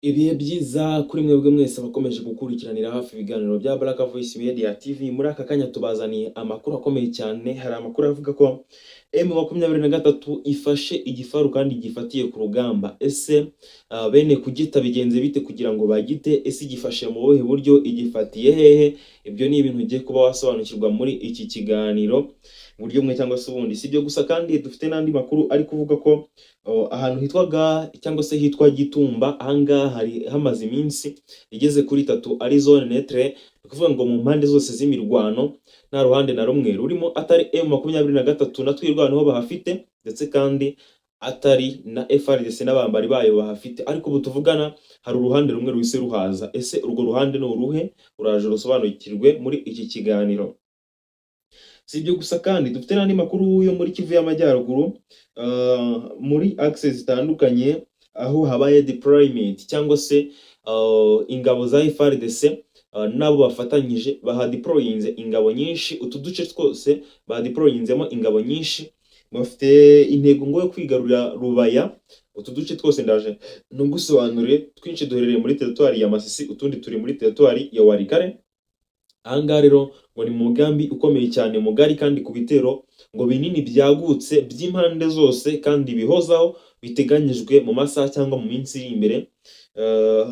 Ibihe byiza kuri mwebwe mwese abakomeje gukurikiranira hafi ibiganiro bya Baraka Voice Media TV. Muri aka kanya tubazaniye amakuru akomeye cyane. Hari amakuru avuga ko M23 ifashe igifaru kandi gifatiye ku rugamba. Ese bene kugita bigenze bite kugira ngo bagite? Ese igifashe mu buhe buryo? Igifatiye hehe? Ibyo ni ibintu ugiye kuba wasobanukirwa muri iki kiganiro mu buryo bumwe cyangwa se ubundi. Si ibyo gusa kandi, dufite n'andi makuru ari kuvuga ko ahantu hitwaga cyangwa se hitwa Gitumba, ahangaha hari hamaze iminsi igeze kuri 3 ari zone neutre, ni ukuvuga ngo mu mpande zose z'imirwano nta ruhande na rumwe rurimo, atari M23 na Twirwaneho bahafite, ndetse kandi atari na FARDC n'abambari bayo bahafite. Ariko ubu tuvugana hari uruhande rumwe ruhise ruhaza. Ese urwo ruhande ni uruhe? Uraje urusobanukirwe muri iki kiganiro. Si ibyo gusa kandi, dufite n'andi makuru yo muri Kivu y'Amajyaruguru, muri axes zitandukanye, aho habaye deployment cyangwa se ingabo za FARDC nabo bafatanyije bahadeployinze ingabo nyinshi. Utu duce twose badeployinzemo ingabo nyinshi, bafite intego ngo yo kwigarurira Rubaya. Utu duce twose ndaje ntugusobanurire, twinshi duherereye muri teritwari ya Masisi, utundi turi muri teritwari ya Walikale. Ahangaha rero ngo ni mu mugambi ukomeye cyane mugari, kandi ku bitero ngo binini byagutse by'impande zose kandi bihozaho, biteganyijwe mu masaha cyangwa mu minsi iri imbere,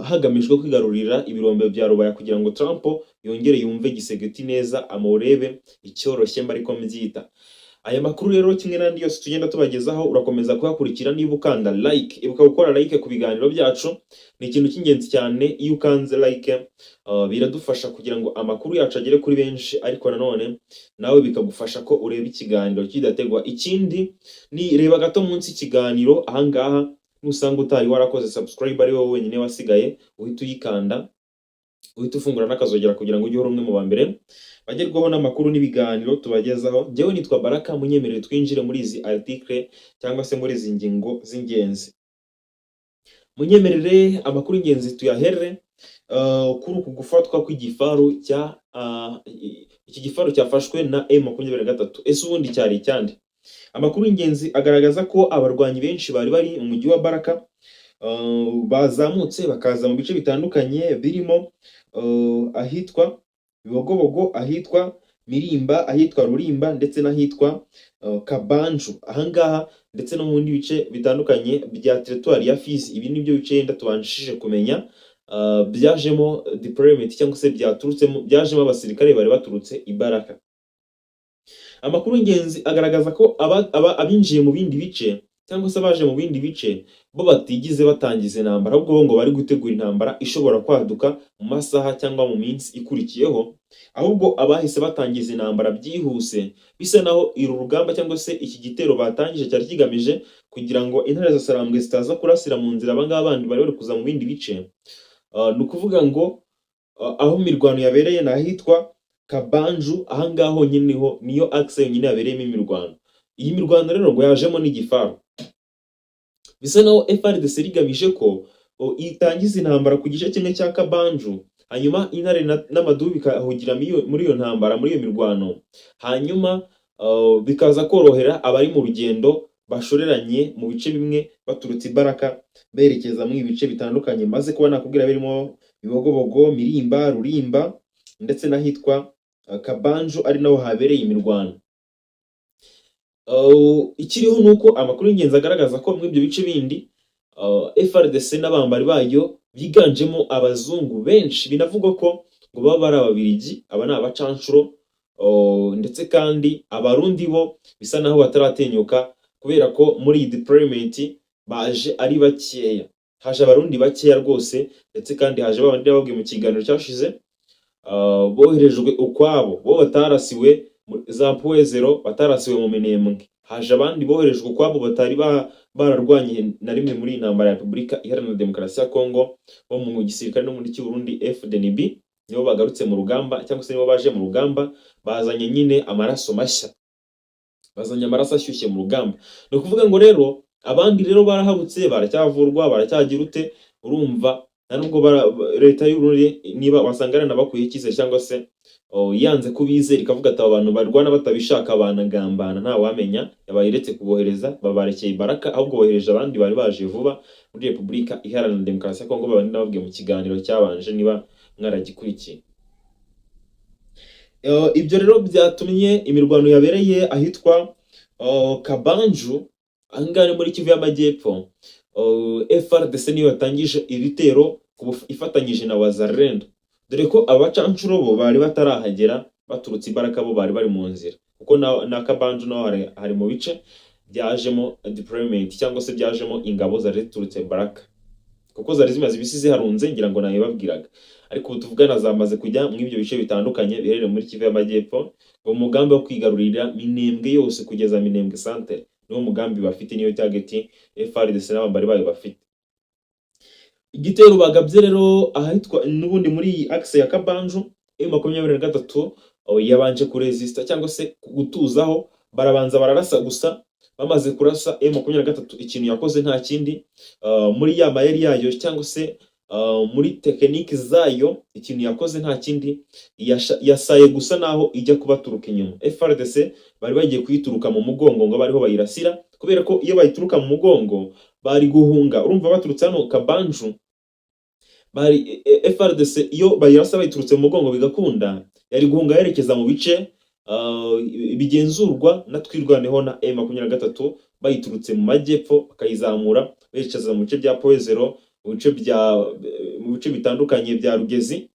hagamijwe kwigarurira ibirombe bya Rubaya kugira ngo Trump yongere yumve Tshisekedi neza, amurebe icyoroshye mba ariko mbyita. Aya makuru rero kimwe n'andi yose tugenda tubagezaho, urakomeza kuyakurikira niba ukanda like. Ibuka gukora like ku biganiro byacu, ni ikintu cy'ingenzi cyane. Iyo ukanze like biradufasha kugira ngo amakuru yacu agere kuri benshi, ariko nanone nawe bikagufasha ko ureba ikiganiro kidategwa. Ikindi ni reba gato munsi y'ikiganiro ahangaha, nusanga utari warakoze subscribe, ari wowe wenyine wasigaye, uhita uyikanda, uhita ufungura n'akazogera kugira ngo ujye uhora umwe mu ba mbere bagerwaho n'amakuru n'ibiganiro tubagezaho. Njyewe nitwa Baraka, munyemerere twinjire muri izi article cyangwa se muri izi ngingo z'ingenzi. Munyemerere amakuru y'ingenzi tuyahere kuri uku gufatwa kw'igifaru cya iki gifaru cyafashwe na M23. Ese ubundi cyari icyande? Amakuru y'ingenzi agaragaza ko abarwanyi benshi bari bari mu mujyi wa Baraka bazamutse bakaza mu bice bitandukanye birimo ahitwa Bibogobogo, ahitwa Mirimba, ahitwa Rurimba ndetse n'ahitwa Kabanju ahangaha, ndetse no mu bindi bice bitandukanye bya teritwari ya Fizi. Ibi nibyo bice yenda tubanshije kumenya byajemo deployment cyangwa se byaturutsemo, byajemo abasirikare bari baturutse i Baraka. Amakuru y'ingenzi agaragaza ko abinjiye mu bindi bice cyangwa se abaje mu bindi bice bo batigize batangiza intambara, ahubwo bo ngo bari gutegura intambara ishobora kwaduka mu masaha cyangwa mu minsi ikurikiyeho. Ahubwo abahise batangiza intambara byihuse, bisa naho uru rugamba cyangwa se iki gitero batangije cyari kigamije kugira ngo intare za Sarambwe zitaza kurasira mu nzira abangaba bandi bari bari kuza mu bindi bice. Ni ukuvuga ngo aho imirwano yabereye ni ahitwa Kabanju. Ahangaha honyine niho, niyo axe yonyine yabereyemo imirwano. Iyi mirwano rero ngo yajemo n'igifaru, bisa naho FARDC rigamije ko itangiza intambara ku gice kimwe cya Kabanju, hanyuma intare n'amadubu bikahugira muri iyo ntambara, muri iyo mirwano, hanyuma bikaza korohera abari mu rugendo bashoreranye mu bice bimwe baturutse i Baraka berekeza mu ibice bitandukanye maze kuba nakubwira, birimo Bibogobogo, Mirimba, Rurimba ndetse n'ahitwa Kabanju, ari naho habereye imirwano. Ikiriho ni uko amakuru y'ingenzi agaragaza ko muri ibyo bice bindi FARDC n'abambari bayo biganjemo abazungu benshi, binavugwa ko ngo baba bari Ababiligi, aba ni abacanshuro, ndetse kandi Abarundi bo bisa naho bataratinyuka, kubera ko muri iyi deployment baje ari bakeya. Haje Abarundi bakeya rwose, ndetse kandi haje babandi bababwiye mu kiganiro cyashize, boherejwe ukwabo, bo batarasiwe za Point Zéro, batarasiwe mu Minembwe. Haje abandi boherejwe ukwabo batari bararwanye na rimwe muri iyi ntambara ya Repubulika Iharanira Demokarasi ya Kongo, bo mu gisirikare no muri cy'u Burundi FDNB, nibo bagarutse mu rugamba cyangwa se nibo baje mu rugamba, bazanye nyine amaraso mashya, bazanye amaraso ashyushye mu rugamba. Ni ukuvuga ngo rero abandi rero barahabutse, baracyavurwa, baracyagira ute, urumva. Nta nubwo leta y'u Burundi niba wasanga yaranabakuyeho icyizere cyangwa se, oh, yanze kubizera, ikavuga ati: "Aba bantu barwana batabishaka, banagambana, ntawamenya." Yabaye iretse kubohereza, babarekeye Baraka, ahubwo bohereje abandi bari baje vuba muri Repubulika Iharanira Demokarasi ya Kongo, babandi nababwiye mu kiganiro cyabanje, niba mwaragikurikiye. Ibyo rero byatumye imirwano yabereye ahitwa Kabanju, ahangaha ni muri Kivu y'Amajyepfo. FARDC niyo yatangije ibitero ifatanyije na Wazalendo, dore ko abacancuro bo bari batarahagera baturutse i Baraka, bo bari bari mu nzira, kuko na Kabanju naho hari mu bice byajemo deployment cyangwa se byajemo ingabo zari ziturutse Baraka, kuko zari zimaze ibisi ziharunze, ngira ngo nabibabwiraga. Ariko ubu tuvugana zamaze kujya mu ibyo bice bitandukanye biherereye muri Kivu y'Amajyepfo, ngo umugambi wo kwigarurira Minembwe yose kugeza Minembwe centre niwo mugambi bafite, niyo target FARDC n'abambari bayo bafite. Igitero bagabye rero ahitwa n'ubundi muri iyi axe ya Kabanju, M23, oh, yabanje kuresista cyangwa se gutuzaho, barabanza bararasa gusa. Bamaze kurasa, M23 ikintu yakoze nta kindi, muri ya mayeri yayo cyangwa se muri tekiniki zayo, ikintu yakoze nta kindi, yasaye gusa naho ijya kubaturuka inyuma. FARDC bari bagiye kuyituruka mu mugongo ngo bariho bayirasira, kubera ko iyo bayituruka mu mugongo bari guhunga. Urumva baturutse hano Kabanju, bari FARDC iyo bayirasa bayiturutse mu mugongo bigakunda, yari guhunga yerekeza mu bice bigenzurwa na Twirwaneho na M23, bayiturutse mu majyepfo bakayizamura berekeza mu bice bya Point Zéro, mu bice bitandukanye bya Rugezi,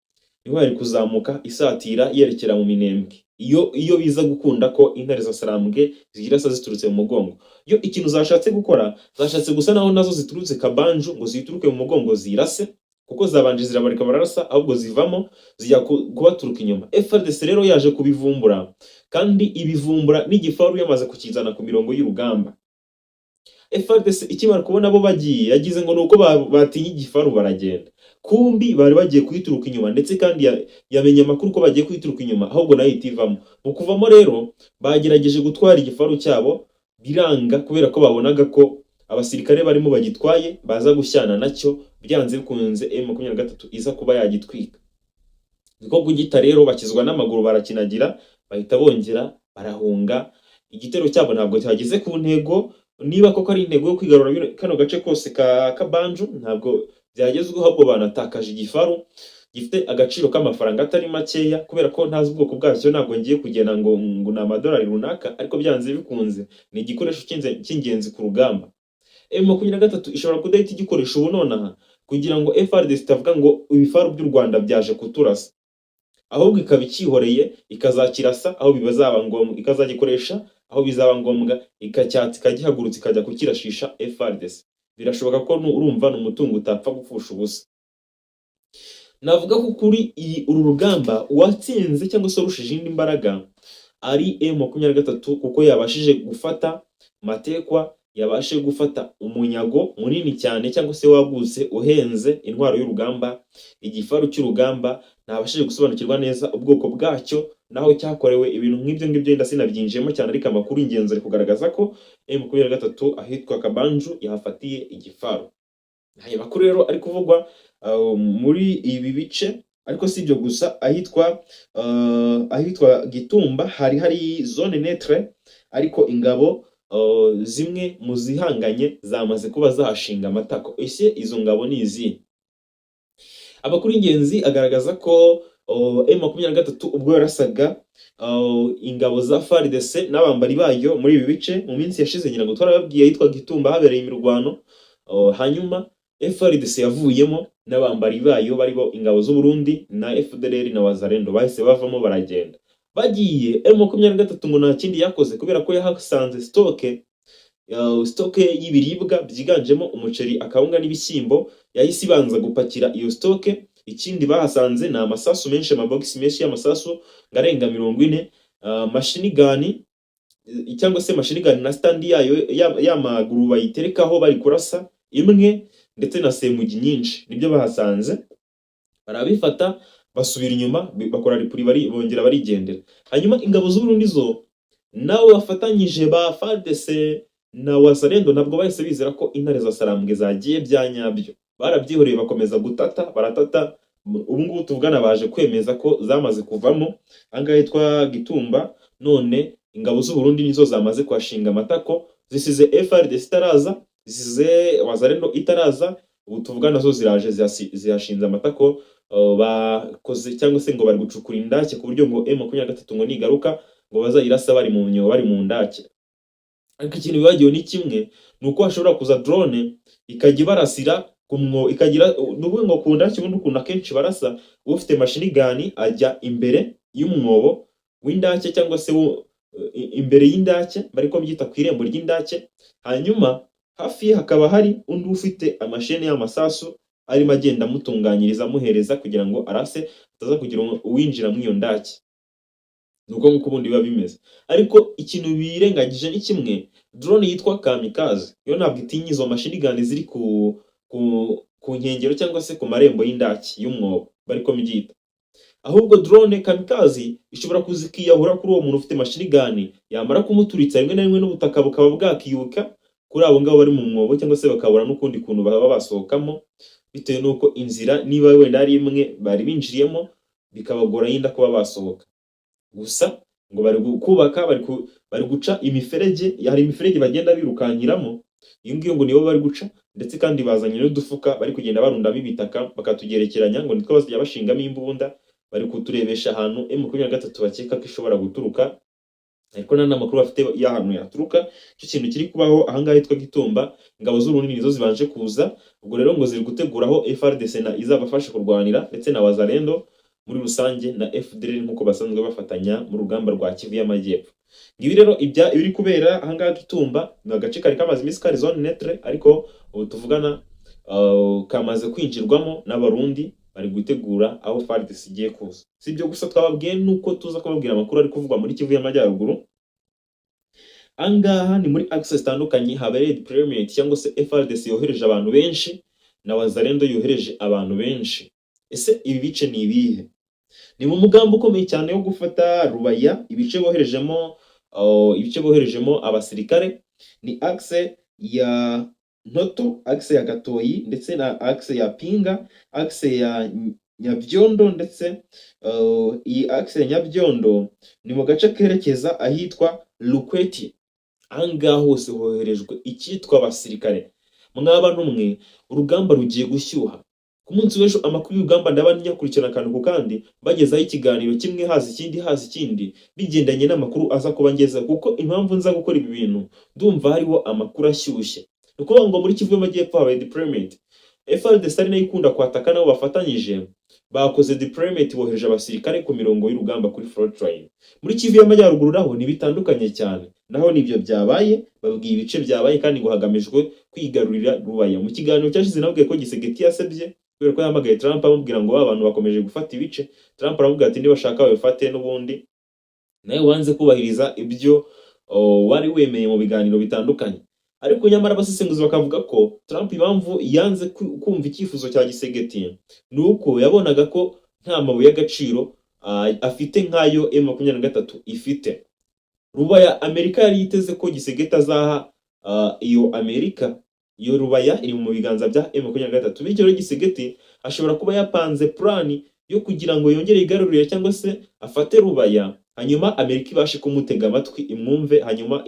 niho yari kuzamuka isatira yerekera mu Minembwe, iyo biza gukunda ko intare za Sarambwe zirasa ziturutse mu mugongo. Yo ikintu zashatse gukora, zashatse gusa naho nazo ziturutse Kabanju ngo zituruke mu mugongo zirase, kuko zabanje zirabarika bararasa, ahubwo zivamo zijya kubaturuka inyuma. FARDC rero yaje kubivumbura, kandi ibivumbura n'igifaru yamaze kukizana ku mirongo y'urugamba. FARDC ikimara kubona abo bagiye, yagize ngo nuko batinye igifaru baragenda, kumbi bari bagiye kuyituruka inyuma. Ndetse kandi yamenye amakuru ko bagiye kuyituruka inyuma, ahubwo nayo ihita ivamo. Mu kuvamo rero bagerageje gutwara igifaru cyabo biranga, kubera ko babonaga ko abasirikare barimo bagitwaye baza gushyana nacyo, byanze bikunze M23 iza kuba yagitwika. Niko kugita rero, bakizwa n'amaguru, barakinagira, bahita bongera barahunga. Igitero cyabo ntabwo cyageze ku ntego. Niba koko ari intego yo kwigarura kano gace kose ka Kabanju, ntabwo byagezweho, ahubwo banatakaje igifaru gifite agaciro k'amafaranga atari makeya, kubera ko ntazi ubwoko bwacyo, ntabwo ngiye kugena ngo ni amadolari runaka, ariko byanze bikunze ni igikoresho cy'ingenzi ku rugamba. M23 ishobora kudahita igikoresha ubu nonaha kugira ngo FARDC itavuga ngo ibifaru by'u Rwanda byaje kuturasa, ahubwo ikaba icyihoreye, ikazakirasa aho bizaba ngombwa, ikazagikoresha aho bizaba ngombwa, ikacyatsa, ikagihagurutsa, ikajya kukirashisha FARDC. Birashoboka ko urumva ni umutungo utapfa gupfusha ubusa. Navuga ko kuri uru rugamba uwatsinze cyangwa se warushije indi mbaraga ari M23, kuko yabashije gufata matekwa, yabashije gufata umunyago munini cyane cyangwa se wagutse, uhenze, intwaro y'urugamba, igifaru cy'urugamba. Ntabashije gusobanukirwa neza ubwoko bwacyo naho cyakorewe, ibintu nk'ibyo ngibyo wenda sinabyinjiyemo cyane, ariko amakuru y'ingenzi ari kugaragaza ko M23 ahitwa Kabanju yahafatiye igifaru. Aya makuru rero ari kuvugwa muri ibi bice. Ariko si ibyo gusa, ahitwa Gitumba hari zone neutre, ariko ingabo zimwe mu zihanganye zamaze kuba zahashinga amatako. Ese izo ngabo ni izihe? Amakuru y'ingenzi agaragaza ko M23 ubwo yarasaga ingabo za FARDC n'abambari bayo muri ibi bice mu minsi yashize, ngira ngo twarababwiye, ahitwa Gitumba habereye imirwano, hanyuma FARDC yavuyemo n'abambari bayo baribo ingabo z'u Burundi na FDLR na Wazalendo, bahise bavamo baragenda. Bagiye, M23 ngo nta kindi yakoze, kubera ko yahasanze stock y'ibiribwa byiganjemo umuceri, akawunga n'ibishyimbo, yahise ibanza gupakira iyo stock. Ikindi bahasanze ni amasasu menshi, amabogisi menshi y'amasasu ngo arenga 40, machine gun cyangwa se machine gun na stand yayo y'amaguru bayiterekaho bari kurasa imwe, ndetse na semugi nyinshi, nibyo bahasanze. Barabifata, basubira inyuma, bakora repli, bari bongera barigendera. Hanyuma ingabo z'u Burundi zo nabo bafatanyije ba FARDC na Wazalendo ntabwo bahise bizera ko intare za Sarambwe zagiye bya nyabyo. Barabyihoreye, bakomeza gutata, baratata. Ubu ngubu tuvugana baje kwemeza ko zamaze kuvamo ahangaha hitwa Gitumba. None ingabo z'u Burundi nizo zamaze kuhashinga amatako, zisize FARDC itaraza, zisize Wazalendo itaraza. Ubu tuvugana zo ziraje, zihashinze amatako. Bakoze cyangwa se ngo bari gucukura indake, ku buryo ngo M23 ngo nigaruka ngo bazayirasa bari mu myobo, bari mu ndake. Ariko ikintu bibagiwe ni kimwe, ni uko hashobora kuza drone ikajya ibarasira ku mwo, ikagira ni ukuvuga ngo ku ndake. Ubundi ukuntu akenshi barasa, ufite machine gun ajya imbere y'umwobo w'indake cyangwa se imbere y'indake, bari ko byita ku irembo ry'indake, hanyuma hafi ye hakaba hari undi ufite amasheni y'amasasu arimo agenda amutunganyiriza, amuhereza kugira ngo arase, ataza kugira uwinjira muri iyo ndake. Ni uko nguko ubundi biba bimeze. Ariko ikintu birengagije ni kimwe: drone yitwa kamikaze yo ntabwo itinya izo machine gun ziri ku nkengero cyangwa se ku marembo y'indaki y'umwobo, bari ko mbyita. Ahubwo drone kamikaze ishobora kuza ikiyahura kuri uwo muntu ufite machine gun, yamara kumuturitsa, rimwe na rimwe n'ubutaka bukaba bwakiyuka kuri abo ngabo bari mu mwobo, cyangwa se bakabura n'ukundi kuntu baba basohokamo, bitewe n'uko inzira niba wenda ari imwe bari binjiriyemo, bikabagora yenda kuba basohoka. Gusa ngo bari kubaka, bari guca imiferege. Hari imiferege bagenda birukankiramo, iyo ngiyo ngo nibo bari guca. Ndetse kandi bazanye n'udufuka bari kugenda barundamo ibitaka, bakatugerekeranya, ngo nitwo bazajya bashingamo imbunda. Bari kuturebesha ahantu M23 bakeka ko ishobora guturuka, ariko nta n'amakuru bafite y'ahantu yaturuka. Icyo kintu kiri kubaho ahangaha hitwa Gitumba, ingabo z'Uburundi nizo zibanje kuza. Ubwo rero ngo ziri guteguraho FARDC na izabafasha kurwanira, ndetse na Wazalendo muri rusange na FDLR, nk'uko basanzwe bafatanya mu rugamba rwa Kivu y'Amajyepfo. Ngibi rero ibya ibiri kubera ahangaha Gitumba. Ni agace kari kamaze iminsi kari zone neutre, ariko ubu tuvugana kamaze kwinjirwamo n'Abarundi, bari gutegura aho FARDC igiye kuza. Si ibyo gusa twababwiye, nuko tuza kubabwira amakuru ari kuvugwa muri Kivu y'Amajyaruguru. Ahangaha ni muri axes zitandukanye habereye deployment, cyangwa se FARDC yohereje abantu benshi na Wazalendo yohereje abantu benshi. Ese ibi bice ni ibihe? Ni mu mugambi ukomeye cyane wo gufata Rubaya. Ibice boherejemo abasirikare ni axe ya Ntoto, axe ya Gatoyi, ndetse na axe ya Pinga, axe ya Nyabyondo. Ndetse iyi axe ya Nyabyondo ni mu gace kerekeza ahitwa Lukweti. Ahangaha hose hoherejwe icyitwa abasirikare. Mwaba n'umwe, urugamba rugiye gushyuha ku munsi w'ejo. Amakuru y'urugamba ndaba nyakurikirana akantu ku kandi, bagezaho ikiganiro kimwe haza ikindi, haza ikindi, bigendanye n'amakuru aza kuba ngeza. Kuko impamvu nza gukora ibi bintu, ndumva hariho amakuru ashyushye. Ni ukuvuga ngo muri Kivu y'Amajyepfo habaye deployment. FARDC ari nayo ikunda kwataka, nabo bafatanyije bakoze deployment, bohereje abasirikare ku mirongo y'urugamba, kuri front line. Muri Kivu y'Amajyaruguru naho ntibitandukanye cyane, naho nibyo byabaye. Babwiye ibice byabaye, kandi ngo hagamijwe kwigarurira Rubaya. Mu kiganiro cyashize nabwiye ko Tshisekedi yasebye kubera ko yahamagaye Trump amubwira ngo ba bantu bakomeje gufata ibice. Trump aramubwira ati: "Nibashaka babifate, n'ubundi nawe wanze kubahiriza ibyo wari wemeye mu biganiro bitandukanye." Ariko nyamara abasesenguzi bakavuga ko Trump impamvu yanze kumva icyifuzo cya Tshisekedi ni uko yabonaga ko nta mabuye y'agaciro afite nk'ayo M23 ifite. Rubaya Amerika yari yiteze ko Tshisekedi azaha iyo Amerika, iyo Rubaya iri mu biganza bya M23. Bityo rero Tshisekedi ashobora kuba yapanze plan yo kugira ngo yongere yigarurire cyangwa se afate Rubaya, hanyuma Amerika ibashe kumutega amatwi, imwumve, hanyuma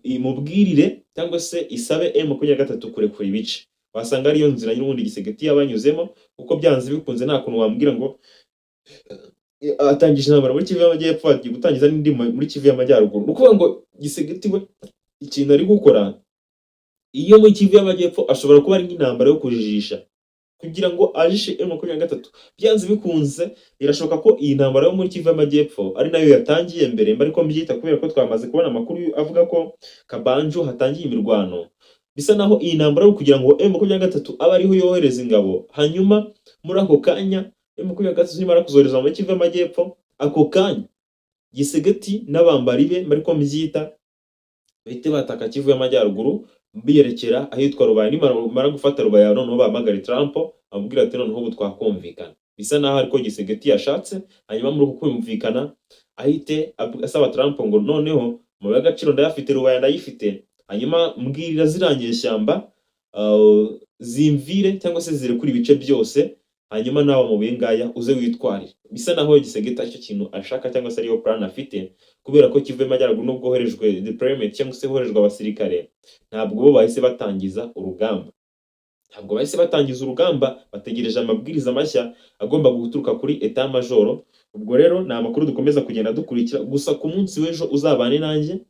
imubwirire cyangwa se isabe M23 kurekura ibice. Wasanga ariyo nzira n'ubundi Tshisekedi yabanyuzemo, kuko byanze bikunze nta kuntu wambwira ngo atangije intambara muri Kivu y'Amajyepfo, agiye gutangiza n'indi muri Kivu y'Amajyaruguru. Ni ukuvuga ngo Tshisekedi we ikintu ari gukora iyo muri Kivu y'Amajyepfo ashobora kuba ari nk'intambara yo kujijisha, kugira ngo ajishe M23. Byanze bikunze birashoboka ko iyi ntambara yo muri Kivu y'Amajyepfo ari nayo yatangiye mbere, mba ariko mbyita, kubera ko twamaze kubona amakuru avuga ko Kabanju hatangiye imirwano. Bisa naho iyi ntambara ari ukugira ngo M23 abe ariho yohereza ingabo, hanyuma muri ako kanya M23 nimara kuzohereza muri Kivu y'Amajyepfo, ako kanya Tshisekedi n'abambari be, mba ariko mbyita, bahite bataka Kivu y'Amajyaruguru biyerekera ahitwa Rubaya. Nimara gufata Rubaya, noneho bahamagare Trump, amubwira ati: "Noneho ubu twakumvikana." Bisa naho ariko Tshisekedi yashatse. Hanyuma muri uku kumvikana ahite asaba Trump ngo: "Noneho amabuye y'agaciro ndayafite, Rubaya ndayifite, hanyuma mbwirira zirangiye ishyamba." zimvire cyangwa se zirekure ibice byose, hanyuma nawe amabuye ngaya uze witwarire. Bisa naho Tshisekedi aricyo kintu ashaka cyangwa se ariyo plan afite, kubera ko Kivu y'Amajyaruguru, nubwo hoherejwe deployment cyangwa se hoherejwe abasirikare, ntabwo bo bahise batangiza urugamba. Ntabwo bahise batangiza urugamba, bategereje amabwiriza mashya agomba guturuka kuri état major. Ubwo rero ni amakuru dukomeza kugenda dukurikira. Gusa ku munsi w'ejo uzabane nanjye,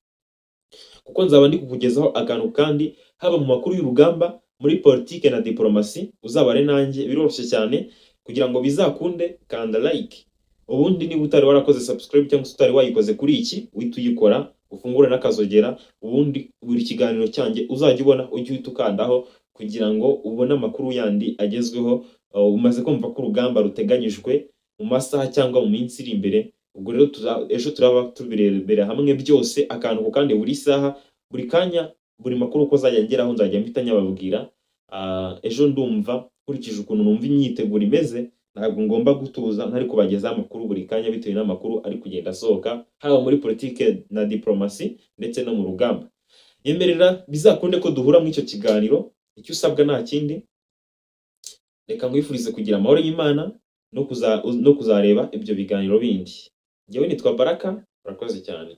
kuko nzaba ndi kukugezaho akantu kandi, haba mu makuru y'urugamba, muri politike na diplomasi. Uzabane nanjye, biroroshye cyane. Kugira ngo bizakunde, kanda like. Ubundi niba utari warakoze subscribe cyangwa se utari wayikoze kuri iki, uhite uyikora, ufungure n'akazogera. Ubundi buri kiganiro cyanjye uzajya ubona, ujye uhita ukandaho kugira ngo ubone amakuru yandi agezweho. Umaze kumva ko urugamba ruteganyijwe mu masaha cyangwa mu minsi iri imbere. Ubwo rero ejo turaba tubirebera hamwe byose, akantu ku kandi, buri saha, buri kanya, buri makuru uko azajya ngeraho nzajya mpita nyababwira. Ejo ndumva, nkurikije ukuntu numva imyiteguro imeze, ntabwo ngomba gutuza ntari kubagezaho amakuru buri kanya, bitewe n'amakuru ari kugenda asohoka, haba muri politike na diplomasi ndetse no mu rugamba. Nyemerera bizakunde ko duhura muri icyo kiganiro. Icyo usabwa nta kindi, reka nkwifurize kugira amahoro y'Imana no kuzareba ibyo biganiro bindi. Njyewe nitwa Baraka, urakoze cyane.